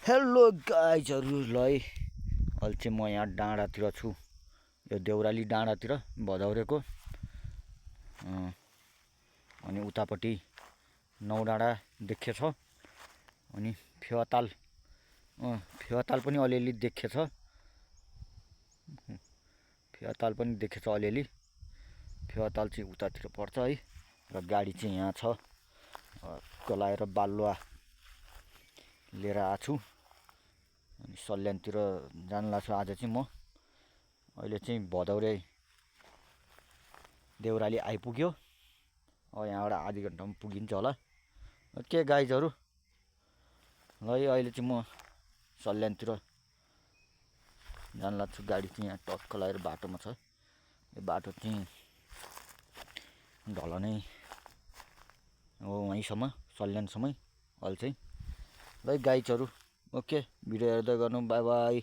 Hello गाइजहरू ल है अहिले चाहिँ म यहाँ डाँडातिर छु। यो देउराली डाँडातिर भदौरेको अनि उतापट्टि नौडाँडा देखेछ अनि फेवाताल पनि अलिअलि देखेछ। फेवाताल पनि देखेछ अलिअलि। फेवाताल चाहिँ उतातिर पर्छ है र गाडी चाहिँ यहाँ छ। कलाएर बालुवा लिएर आएको छु अनि सल्यानतिर जान लाग्छु आज चाहिँ म। अहिले चाहिँ भदौरे देउराली आइपुग्यो। यहाँबाट आधी घन्टामा पुगिन्छ होला। के गाइजहरू ल है अहिले चाहिँ म सल्यानतिर जान लाग्छु। गाडी चाहिँ यहाँ टक्क लगाएर बाटोमा छ। यो बाटो चाहिँ ढलनै हो वहीँसम्म सल्यानसम्मै अहिले चाहिँ। ल है गाइजहरू ओके भिडियो हेर्दै गर्नु बाई बाई।